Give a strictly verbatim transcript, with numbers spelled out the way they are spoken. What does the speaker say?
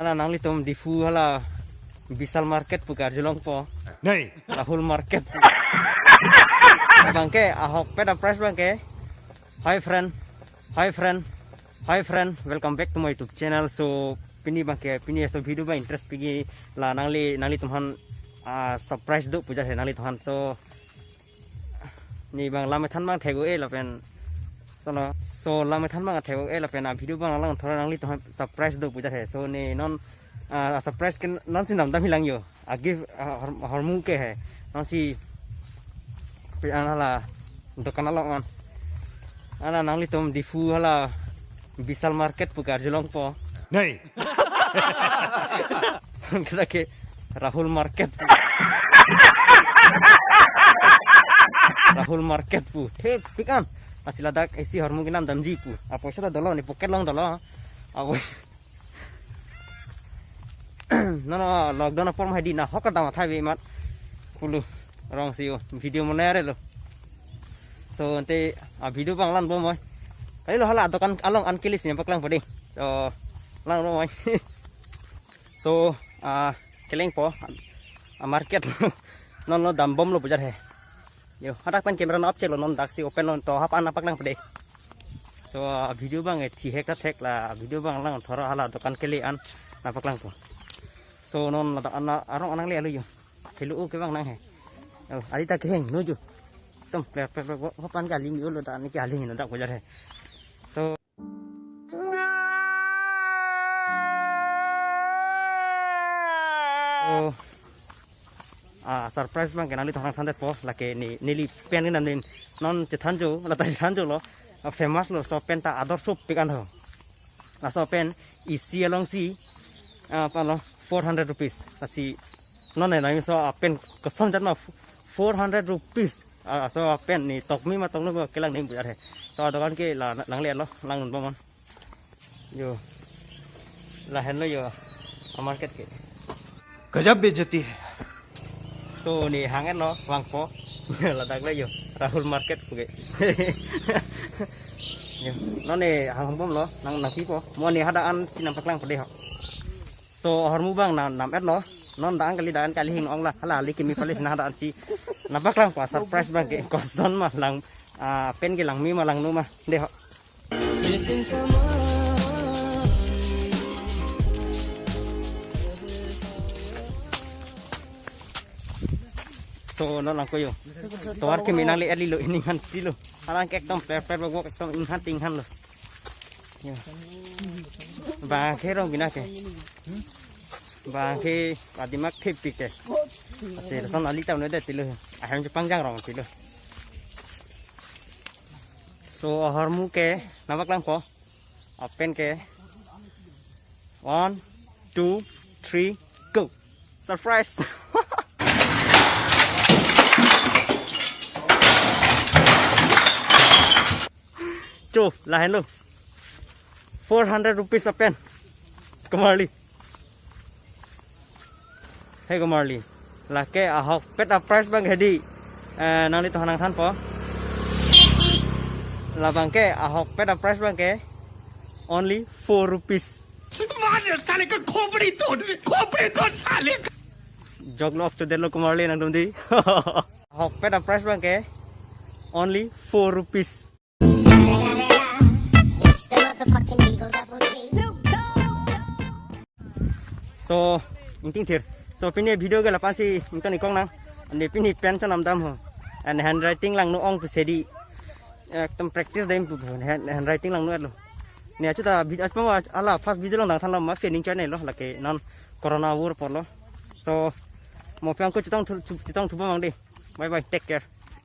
Hala nanglitum Diphu hala Vishal market pu karjulongpo. Nei. Rahul market pu. Abangke ahokpet a-price abangke. Hi friend. Hi friend. Hi friend. Welcome back to my YouTube channel. So pini abangke, pini laso video abang interest pik-i, la nangli, nanglitum aphan, ah, surprise do pu jat he nanglitum aphan. So ne abang lam ethan abang thek-o-e lapen, so no, so lam ethan abang thek-o-e lapen a-video abang lang thora nanglitum aphan surprise do pu jat he. So ne non, ah, surprise ke non si namdam hilang yo. A-gift, ah, hor-, hormu ke he. Non si pe an hala dokan along an. Hala nanglitum Diphu hala Vishal market pu karjulongpo. Nei. Kita ke Rahul market pu. Rahul market pu. He, pik an. Lasi ladak isi hormu ke namdamji pu. Apoisa ta dolo, ne pocket along dolo. Apo. No, no, lockdown apor ma hedi nahok dam athai ve mat. Pulu rong si o video mo nere lo. So ante a-video abang langbom oi. Kalilo hala dokan along an kili si nangpaklangpo dei. So langbom oi. So, ah, kelengpo, ah, market lo. Non lo dambomlo pu jat he. Yo, hadak pen camera non off chek lo, non dak si open lo, to hap an nangpaklangpo dei. So, ah, video abang e thihek ta thek, la video abang lang thora hala dokan kele an nangpaklangpo. So non ladak an arong anang le alo yo. Helo o ke abang nang he. Yo, adi ta keheng no jo. Tom plek plek plek, hop an ke aling yo lo, dak ne ke aling no dak pu jat he. So, oh, ah, surprise abangke nanglitum aphan nangthandetpo, lake ne, neli pen ke namdin non chethanjo, lata chethanjo lo, ah, famous lo, laso pen ta ador sop pik an ho. Laso pen isi along si, ah, apa lo, four hundred rupees. Lasi non ne nangso, ah, pen koson jat ma four hundred rupees. Ah, laso pen ne tokmi ma tokno kelang ne pu jat he. So dokan ke la nangle lo, lang unbom an. Yo. Lahenlo yo. A-market ke. गजब बेइज्जती है। So ne hang-et lo vangpo. Ladak lo yo. Rahul market pu ke. Yo. Non ne hangbomlo, nang nangpipo. Mo ne hadak an si nangpaklangpo dei ho. So hormu abang nam, nam-et lo. Non dak an kali, dak an kali hing ong la. Hala ali kimi pali na dak an si nangpaklangpo, surprise abangke koson ma lang, ah, pen ke langme ma langno ma dei ho. So non lang ko yo. Tovar ke menang le ali lo, inghan ti lo. Arang ke ekdom per per bok ekdom inghan ti inghan lo. Yo. Bang ke rong bina ke. Bang ke adimak thip pik ke. Ase son ali tam no det ti lo. Ahem je pangjang rong ti lo. So ahormu ke nangpaklangpo. A-pen ke. One, two, three, go. Surprise. Cho, lahenlo. Four hundred rupees a-pen. Komarli. He komarli. Lake ahokpet a-price abang hedi. Eh, nanglitum aphan nangthanpo. Labangke ahokpet a-price abangke only four rupees. मार साले का खोपड़ी तोड़, खोपड़ी तोड़ साले का। Jok lo, ok chodetlo komarli nangtum dei. Ahokpet a-price abangke only four rupees. So, ingting thir. So, pini video ke lapu-an si ington-ik kong nang. Ne pini pen chonamdam ho. And handwriting langno ong pusi hedi. Ekdom practice dam pu, hand, handwriting langno-et lo. Ne achu ta vid-, achu mo hala first video along dang thanlo, mak se ning channel lo, lake non corona vor apor lo. So, mo pen ko chetong thu, chetong thubom dei. Bye bye, take care.